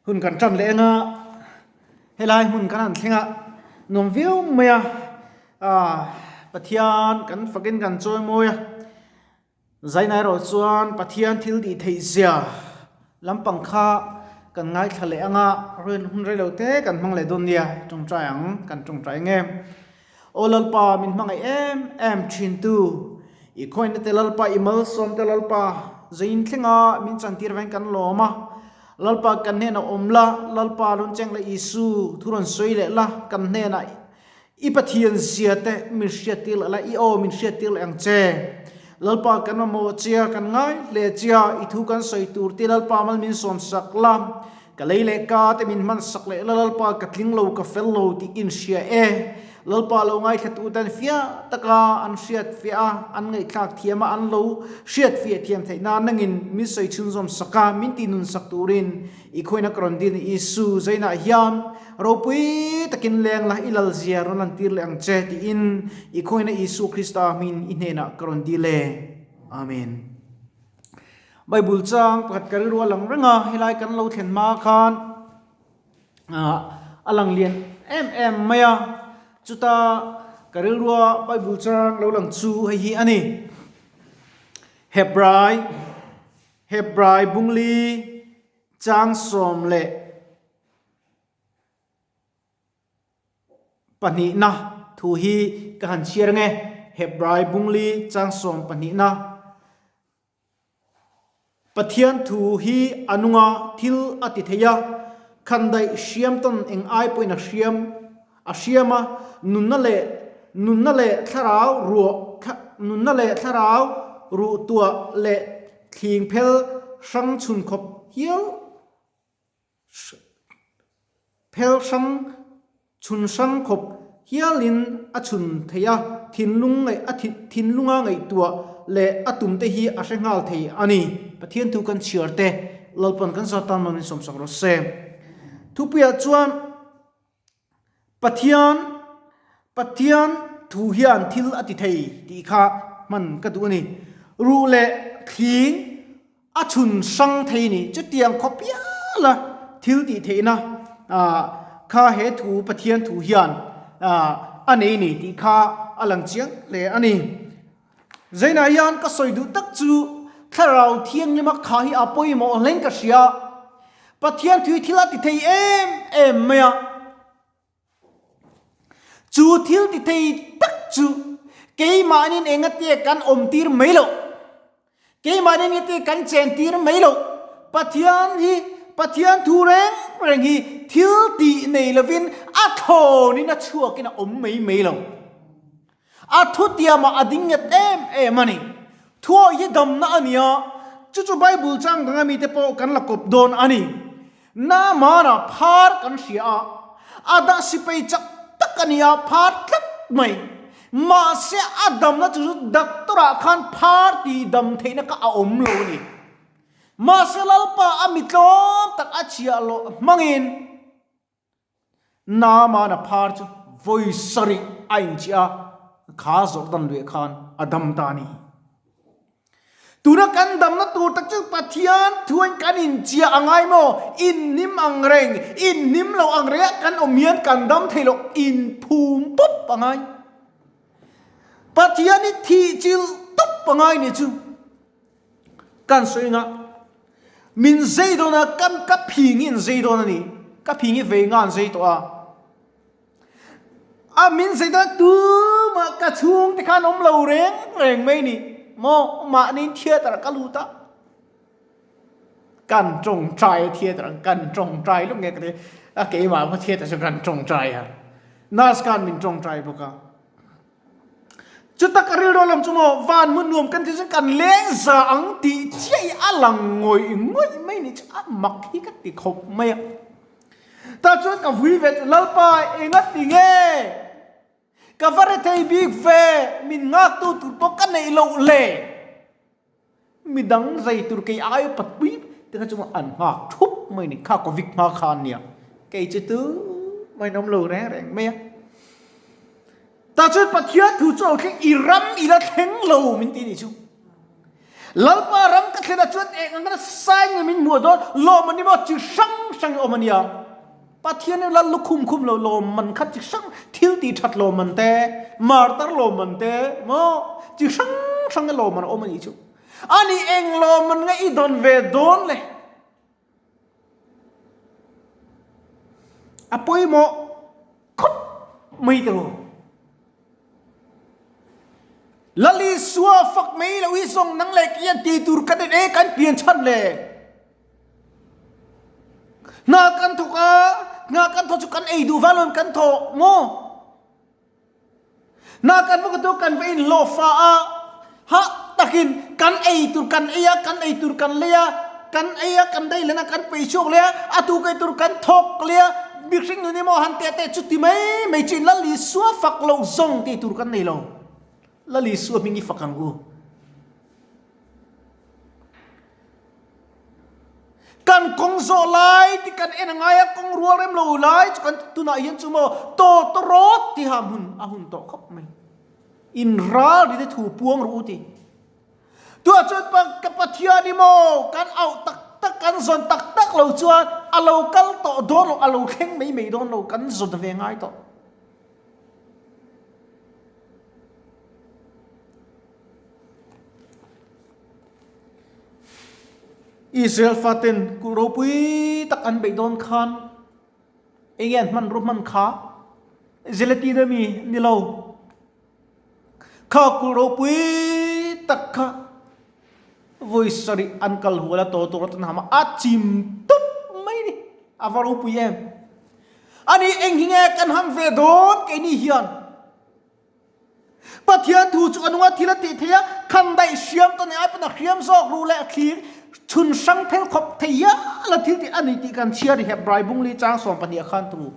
Hun kan tan leh eng a, helai hmun kan han thleng a, nuam viau mai a, Pathian kan fakin kan chawi mawi a, Zaina erawh chuan Pathian thil tih theih zia lampang kha kan ngaithla leh ang a, hun reilo te kan hmang leh dawn nia, tawngtai ang, kan tawngtai ang em. Aw Lalpa min hmangaih em em thin tu, i khawina te Lalpa, i malsawm te Lalpa, zain thlenga min chantir veng kan lawm a, Lalpa kan hnenah awm la, Lalpa rawn cheng la Isu thu rawn sawi leh la, kan hnenah I Pathian zia te min hriattir leh la, i aw min hriattir leh ang che. Lalpa kan mamawh chia, kan ngai hle chia, i thu kan sawi tur te Lalpa mal min sawm sak la, ka lei leh ka te min hman sak leh la, Lalpa ka tling lo, ka fel lo tih in hria e. Lalpa lo ngaithla tu ten fiah taka an hriat fiah a, an ngaihthlak thiam a, an lo hriat fiah thiam theih nan nangin min sawi chhunzawm sak a, min ti nun sak turin I khawina ka rawn din Isu zainah hian ropui takin leng la i lal zia rawn lan tir leh ang che tiin i khawina Isu Krista hmin i hnenah ka rawn dil e. Amen. Bible chang pakhat ka rilru a lang reng a, helai kan lo thlen hma khan a lang lian em em mai a, chuta ka rilrua Bible chang lo lang chu hei hi a ni. Hebrai Hebrai bungli chang 12na thu hi ka han chhiar ang e. Hebrai bungli chang 12na Pathian thu hi a nunga thil a ti thei a, khandaih hriam tawn eng ai pawhin a hriam a hriam a, nunna leh nunna leh thlarau ruah nunna leh thlarau ruh tuah leh thling phel hrang chhun khawp hial phel hrang chhun hrang khawp hialin a chhun thei a, thinlung ngaih a thinlunga ngaihtuah leh a tum te hi a hre nghal thei a ni. Pathian thu kan chhiar te Lalpan kan zat tan mamin sawmsak rawh se. Thupuiah chuan. Pathian, Pathian thu hian thil a ti thei tih kha hman ka duh a ni. Ruh leh thling a chhun hrang thei ni. Chutiang khawp piala thil tih theihna kha he thu Pathian thu hian a nei ni tih kha a lang chiang hle a ni. Zainah hian ka sawi duh tak chu Thlarau Thianghlima kha hi a pawimawh hlein ka hria. Pathian thui thil a ti thei em em mai a. Chu thil ti thei tak chu keimahnin engatia kan awm tir mai loh, keimahnin engatia kan chen tir mai loh, Pathian hi Pathian thu reng reng hi thil tih nei lovin a thlawnin a chhuakin a awm mai mai lo. A thutiamah a ding nghet em em a ni. Thuawih hi damna a ni a, chu chu Bible chang danga mite pawh kan la kawp dawn a ni. Naamana phar kan hria a, a dah sipei chak tak a ni a, phar tlat mai. Mahse a damna chu chu doctor-ah khan phar tih dam theihna kha a awm lo a ni. Mahse Lalpa a mi tlawm tak a chhiah loh hmangin, Naamana phar chu vawi sarih a inchiah a, kha Jordan luih khan a dam ta a ni. Tuna kan damna tur tak chu Pathian thuain kan inchiah a ngai maw? Inhnim ang reng, inhnim lo ang rengah kan awm hian kan dam thei lo, inphum pawp a ngai. Pathian hi thih chilh tawp a ngai ni chu. Kan sawi nga min zei dawn a kan ka phing hi an zei dawn a ni ka phing hi vei nga an zei tawh a a min zei dawn tumah ka chhung te khan awm lo reng reng mai ni maw mahni theatre ka lut a kan tawngtai a theatre kan tawngtai lawk nge ka ti a keimah pawh theatre chu kan tawngtai a nurse khan min tawngtai bawk a. Chuta ka rilru lam chu maw van hmun nuam kan tih chuan kan leng za ang tih chiah hi a lang ngawih ngawih mai ni chu a mak hi ka ti khawp mai a. Tah chuan ka vui ve chu Lalpa enga ti nge ka va re thei bik ve min nghaktu tur pawh ka neih loh le midang zai tur kei ai patpui te kha chu an nghak thup mai ni kha covid hma kha an nia kei chu tu mai an awm lo reng reng mai a tah chuan Pathian thu chu a lo thleng i ram i la thleng lo min ti nih chu. Lalpa ram ka thlen ah chuan eng ang nasa in nge min hmuh dawn lawm an ni maw chi hrang hrang i awm a nia. Pathian hi lal lukhum khum lo lawmman kha chi hrang thil tih that lawmman te, martar lawmman te maw chi hrang hrang i lawmman a awm a nih chu. Ani eng lawmman nge i dawn ve dawn le? A pawimawh khawp mai ta ru. Lal Isua fak mai lo hi zawng nang leh kei hian tih tur kan en e kan pian chhan le. Hna kan thawk a, hna kan thawk chu kan ei duh vang lo kan thawh maw? Hna kan vawk tu kan va inhlawh fa a, hah takin kan ei tur kan ei a, kan ei tur kan lei a, kan ei a, kan dei leh a, kan peih chhuak leh a, a tu kai tur kan thawk leh a, mihring nun hi maw han teh teh chuti mai mai chu Lal Isua fak loh zawng tih tur kan nei lo. Lal Isua hming hi fak ang u. Kan kawng zawh lai ti kan en a ngai a, kawng rual rem lo lai chu kan tunah hian chu maw tawtawrawt tiha hmun a hun tawh khawp mai. In ral ri te thu puang rawh u ti. Tunah chuan ka Pathian i maw kan auh tak tak kan zawn tak tak lo chuan a lo kal tawh dawn lo, a lo thleng mai mai dawn lo, kan zawn ve ngai tawh. Israel faten kulh ropui tak an beih dawn khan enge an hmanrua hman kha Gelatin ami ni lo kha kulh ropui tak kha vawi sarih an kal hual a taw tur atan ham a a chim tup mai ni a va ropui em ani eng hi nge kan ham ve dawn keini hian. Pathian thu chu a nunga thil a tih theih a, khan daih hriam ta nih ai pawn a hriam zawk ru leh a thlir chhun hrang phel khawp thei hial a thil tih a ni tih kan chhiar i Hebrai bungli chang 12 ah khan tu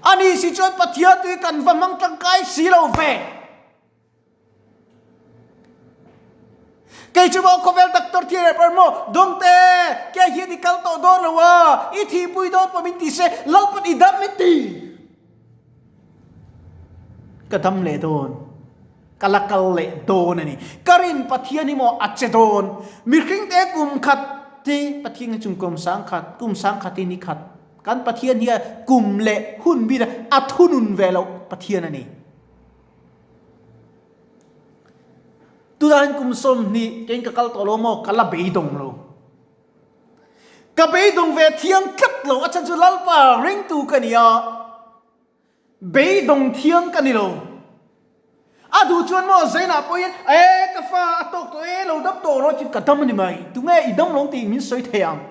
a ni si chuan Pathian tui kan va hmang tangkai si lo ve. Kei chu maw khawvel doctor thi reh par maw dawngte ke hian i kal tawh dawn lo a i thihpui dawn pawh min ti se Lalpan i dam min ti ka dam leh dawn ka la kal leh dawn a ni ka rin Pathian hi maw a che dawn mihring te kum khat te Pathian hi chung kum sangkhat kum sangkhat hi ni khat kan Pathian hi a kum leh hun bik a thunun ve loh Pathian a ni. Tunah kum 20 keiin ka kal tawh lo maw ka la beidawng lo. Ka beidawng ve thiang tlat lo a chhan chu Lalpa ringtu ka ni a, beidawng thiang ka ni lo. A duh chuan maw Zainah pawhin e ka fa a tawk tawh e lo dam tawh rawh chu ka dam a ni mai, tunge i dam lo tih min sawi thei ang.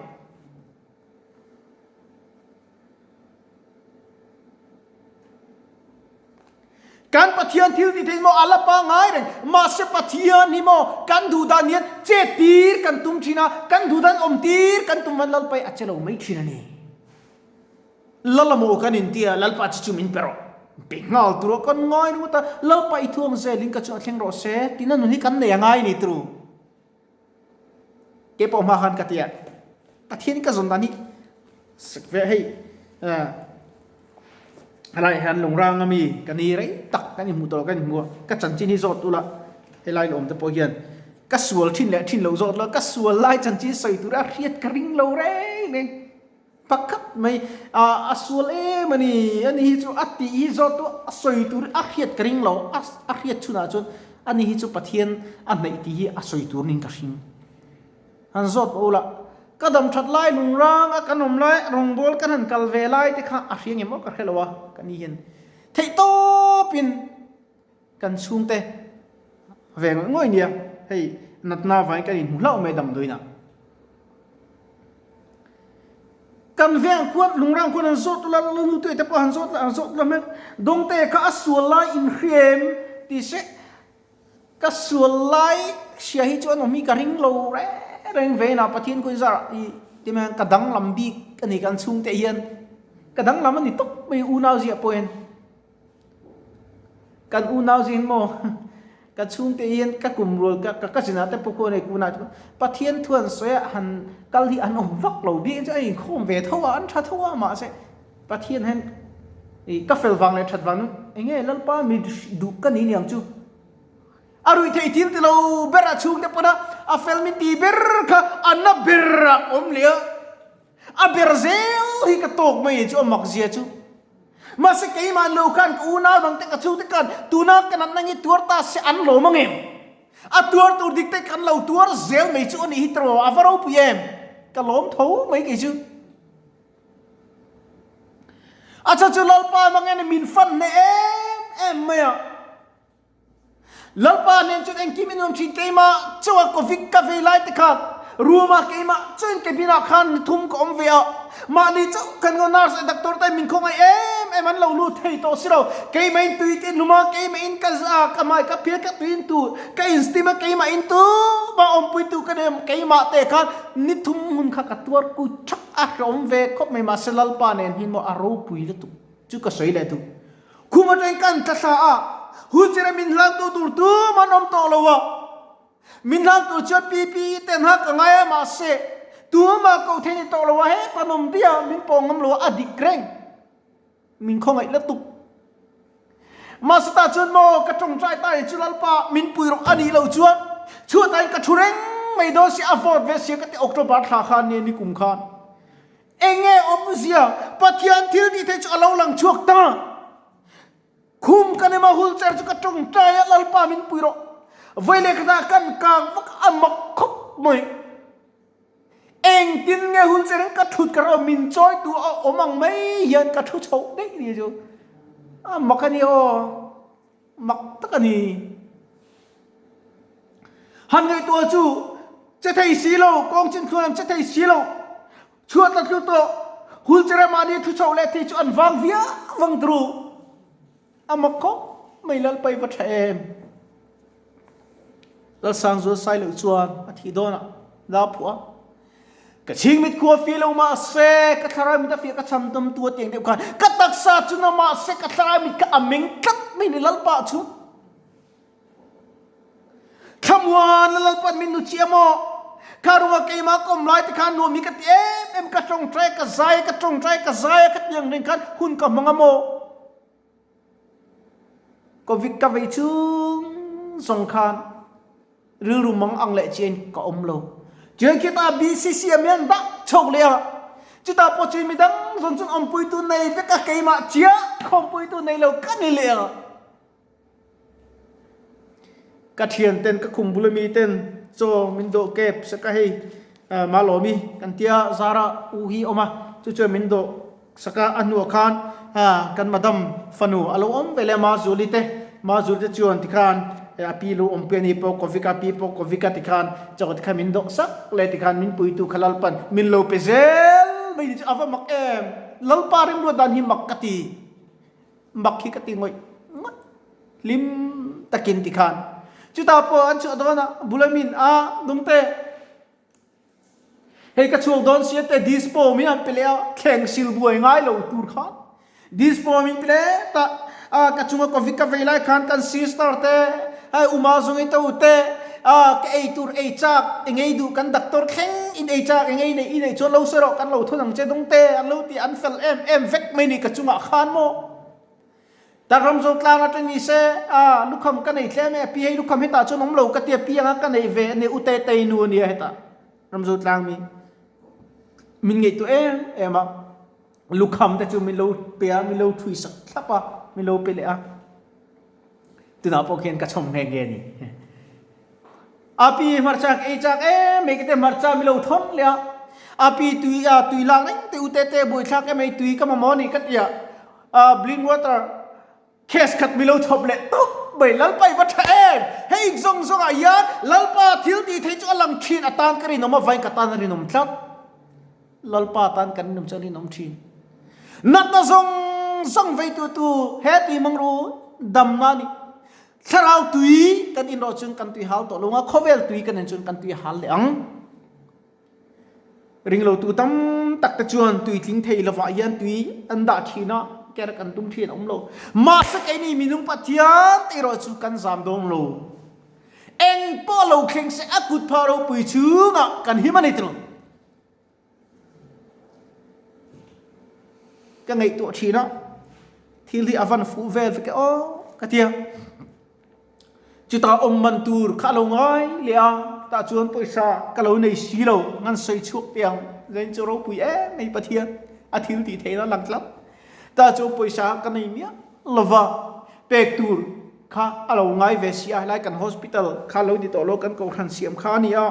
Kan Pathian thil ti thei maw a la pangai reng, mahse Pathian hi maw kan duh dan hian che tir kan tum thin a, kan duh dan awm tir kan tum van Lalpa hi a che lo mai thin a ni. Lala maw kan inti a, Lalpa chi chu min pe rawh, pe nghal tur a kan ngai ringawt a, Lalpa i thuang zelin ka chu a thleng rawh se tina nun hi kan nei a ngai ni turu. Kei pawh hma khan ka ti a, Pathian ka zawn dan hi sek ve hei helai hian lungrang ami ka ni rei tak kan inhmuh tawh kan inhmu a, ka chanchin hi zawt ula helai lawm te pawh hian ka sual thin leh thin lo zawt ula ka sual lai chanchin sawi tur a hriat ka ring lo reng reng pakhat mai a sual em a ni ani hi chu a tih hi zawt tu a sawi tur a hriat ka ring lo a hriat chhunah chuan ani hi chu Pathian a hnaih tih hi a sawi tur niin ka hring. Han zawt pawh ula, ka dam that lai lung rang a kan awm lai rawngbawl kan han kal ve lai te kha a hria ngem aw ka hre lo a, ka ni hian theih tawpin kan chhungte ve ngawih ngawih nia, hei natna avangin kan inhmu hlauh mai damdawiinah. Kan veng khuan lung rang khuan han zawt ula, lanu te pawh han zawt han zawt ula hmel dawngte kha a sual lai inhriam ti se. Ka sual lai hria hi chuan awm hi ka ring lo reng reng ve ina Pathian kawng zar i ti mai ka danglam bik a ni kan chhungte hian ka danglam a ni tawp mai unau ziah pawh hian kan unau zing maw ka chhungte hian ka kum rual ka ka cousin ah te pawh khuan hei kunah chuan Pathian thu an sawi a han kal hi an awm vak lo bik chu a inkhawm ve tho a an tha tho a mahse Pathian hian i ka fel vang leh that vang enge Lalpa mi duh ka ni niang chu. A ruih theih thil ti lo ber a chhungte pawn a, a fel min ti ber kha a na ber ah ka awm leh a. A ber zel hi ka tawk mai chu a mak zia chu. Mahse keimah lo khan ka unau dang te ka chhungte khan tuna ka natna nge tuar ta se an lawm ang em? A tuar tur dik te kan lo tuar zel mai chu a nih hi tiraw a va ropui em? Ka lawm tho mai kei chu. A chhan chu Lalpa hmang hian min fan hneh em em mai a. Lalpa nen chuan engkim in awm thin keimah chauha Covid ka vei lai te khan room ah keimah chuan cabin ah khan ni thum ka awm ve a, mahni chauh khan ngo nurse leh doctor te min khawngaih em em an lo lut thei tawh si lo, keimah in tui te inlum a, keimah in ka za ka hmai ka phir ka tui in tu ka in steam a, keimah in tu mah awmpui tu ka nei keimah te khan ni thum hun kha ka tuar ku thak a hrehawm ve khawp mai mahse Lalpa nen hi maw a ropui lutuk chu ka sawi leh duh. Khum atangin kan tla thla a, hunchera min hlangtu tur tum an awm tawh lo a. Min hlangtu chuan PPE te an hak a ngai a, mahse tumah koh theih ni tawh lo a, heta an awm diah min pawh ngam lo a, a dik reng. Min khawngaih lutuk. Mahse tah chuan maw ka tawngtai ta hi chu Lalpa min pui rawh a nih loh chuan chhuatah in ka thu reng mai dawn si a vote ve sia ka ti October thla khan nge ni kum khan. Enge awmzia? Pathian thil tih theih chu a lo lang chhuak ta. Khum ka nem a, hulchair chu ka tawngtai a, Lalpa min pui rawh. Vawi leh khatah kan kang vak a mak khawp mai. Engtin nge hulchair in ka thut ka rawh min chawi tu a awm ang mai hian ka thu chhoh daih ni chu. A mak a ni aw. Mak tak a ni. Han ngaihtuah chu che thei si lo, kawng chin thluan an che thei si lo. Chhuat a tlu tawh, hulchera mahni thu chhoh leh thei chu an vang viau vang turu. A mak khawp mai Lalpa i va tha em. Lalsangzual sai loh chuan a thih dawnah la phuah a. Ka chhingmit khua fi lo mahse ka thlarau mit a fiah ka chhan dam tu a tiang deuh khan ka taksa chu na mahse ka thlarau mit kha a meng tlat mai ni Lalpa chu. Thlamuan la Lalpan min nu chiah maw? Kha runga keimah ka awm lai te khan nuam hi ka ti em em, ka tawngtai ka zai a, ka tawngtai ka zai a, ka tiang reng khan hun ka hmang a maw? Covid ka vei chung zawng khan rilru mang ang leh chian ka awm lo. Chuan khitah BCC ah mian dah chho leh a, chutah pawh chuan midang zawn chuan awmpuitu nei vek a, keimah chiah khawmpuitu nei lo ka ni leh a. Ka thian ten ka khum bul ami ten chaw min dawh kep sak a hei Malawmi kan tia zara u hi awm a chu chuan min dawh sak a a hnuah khan kan madam fanu a lo awm ve leh a Mazuli te Mazuli te chuan tikhan a pi lo awm pui a ni pawh Kovika pi pawh Kovika tikhan chaw tikhan min dawh sak leh tikhan min puitu kha Lalpan min lo pe zel mai ni chu a va mak em Lalpa rimruat dan hi mak ka ti. Mak hi ka ti ngawih ngawih hlim takin ti khan chutah pawh an chhuah dawn a bula min a dungte hei ka chhuak dawn sia te dispo min han pe leh a thleng sil buai ngai lo tur khan dispo min pe leh ta a ka chunga covid ka vei lai khan kan sister te hei uma zungi to te a ka ei tur ei chak engei duh kan doctor thleng in ei chak engei nei i nei chuan lo sawi rawh kan lo thun ang che dungte an lo ti an fel em em vek mai ni ka chungah khan maw tak ram zo tlang atang ni se a lukham ka nei tlem e pi hei lukham hetah chuan awm lo ka tia pi anga ka nei ve ania u te tei nu ania hetah ram zo tlang mi min ngaihtuah em em a lukham te chu min lo pe a min lo thui sak thlap a min lo pe leh a tunah pawh khian ka chhawm nghe nghe a ni. A pi hmarcha ka ei chak em mai ka ti a, hmarcha mi lo thawn leh a, a pi tui a tui lak reng te u te te buaithlak em mai tui ka mamawh a ni ka ti a, bling water case khat mi lo chhawp leh tawp mai Lalpa i va tha em, hei zawng zawng ah hian Lalpa thil tih theih chu a lang thin a tan ka rinawm a vain ka tan a rinawm tlat, Lalpa tan kan rinawm chu a rinawm thin. Natna zawng zawng vei tu tu he tui mangru damna a ni. Thlarau tui kan in rawh cun kan tui hal tawh lo nga khawvel tui kan in cun kan tui hal leh ang. Ringlotu tam tak te chuan tui tling thei lovah hian tui an dah thin a, ker kan tum thin a awm lo. Mahse keini minung Pathian te erawh chu kan zam dawn lo. Eng pawh lo thleng se a kut phah ropui chungah kan him a ni tilo. Ka ngaihtuah thin a, thil hi a van fuh vel vek e aw ka ti a. Chutah awm man tur kha a lo ngai leh a, tah chuan pawisa ka lo nei si lo, ngan sawi chhuak teh ang, zain chu ropui em mai Pathian a thil tih theihna lang tlat. Tah chuan pawisa ka nei miah lo va, pek tur kha a lo ngai ve si a, helai kan hospital kha lo ni tawh lo, kan kohhran siam kha a ni a,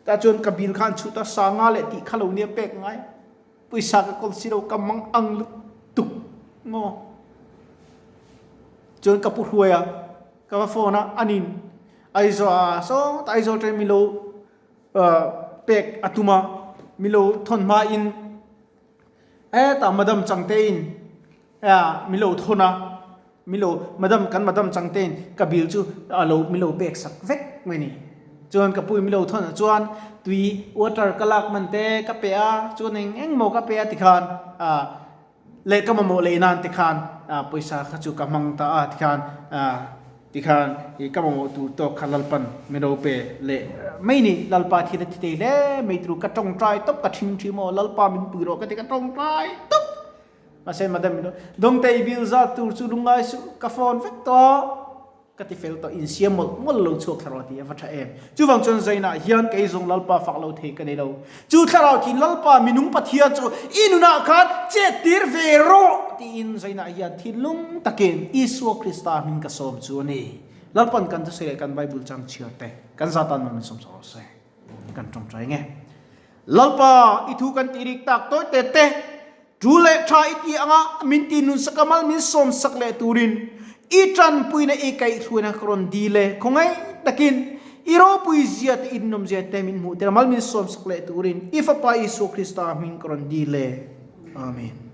tah chuan ka bill kha an chhut a, sanga leh tih kha lo nia pek ngai. Pawisa ka kawl si lo ka mang ang lutuk maw. Chuan ka pu hruai a, ka va phone a, anin Aizawl ah saw ta Aizawl train milo pek a tum a, milo thawn hma in hetah madam changte in milo thawn a, milo madam kan madam changte in ka bill chu alo milo pek sak vek mai ni. Chuan ka pui milo thawn ah chuan tui water ka lak man te ka pe a, chuan eng eng maw ka pe a tikhan ah leh ka mamawh leh nan tikhan ah pawisa kha chu ka hmang ta a tikhan ah tikhan ih ka mamawh tur tawk kha Lalpan milo pe leh mai ni. Lalpa thil a ti thei hle mai turu ka tawngtai tawp ka thing thi maw Lalpa min pui rawh ka ti ka tawngtai tawp. Mahse madam in Dawngte i bill zat tur chu lungngai suh, ka phone vek tawh a, ka ti fel tawh, insiam mawlh mawlh lo chhuak thla rawh ti a va tha em. Chuvang chuan Zainah hian kei zawng Lalpa fak lo thei ka nei lo. Chu thlarau thin Lalpa minung Pathian chu i nunah khan chet tir ve rawh tiin Zainah hian thinlung takin Isua Krista hming ka sawm chu a ni. Lalpan kan thusawi leh kan Bible chang chhiar te kan zatan man min sawm chho rawh se. Kan tawngtai nge. Lalpa i thu kan tih rik tak tawi te te. Ṭu leh ṭha i ti anga min ti nun sak a mal min sawm sak leh turin i ṭanpuina i kaihhruaina ka rawn dil e. Khawngaih takin i ropui zia te i rinawm zia te min hmuh tir a mal min sawm sak leh turin i Fapa Isua Krista hming ka rawn dil e. Amen.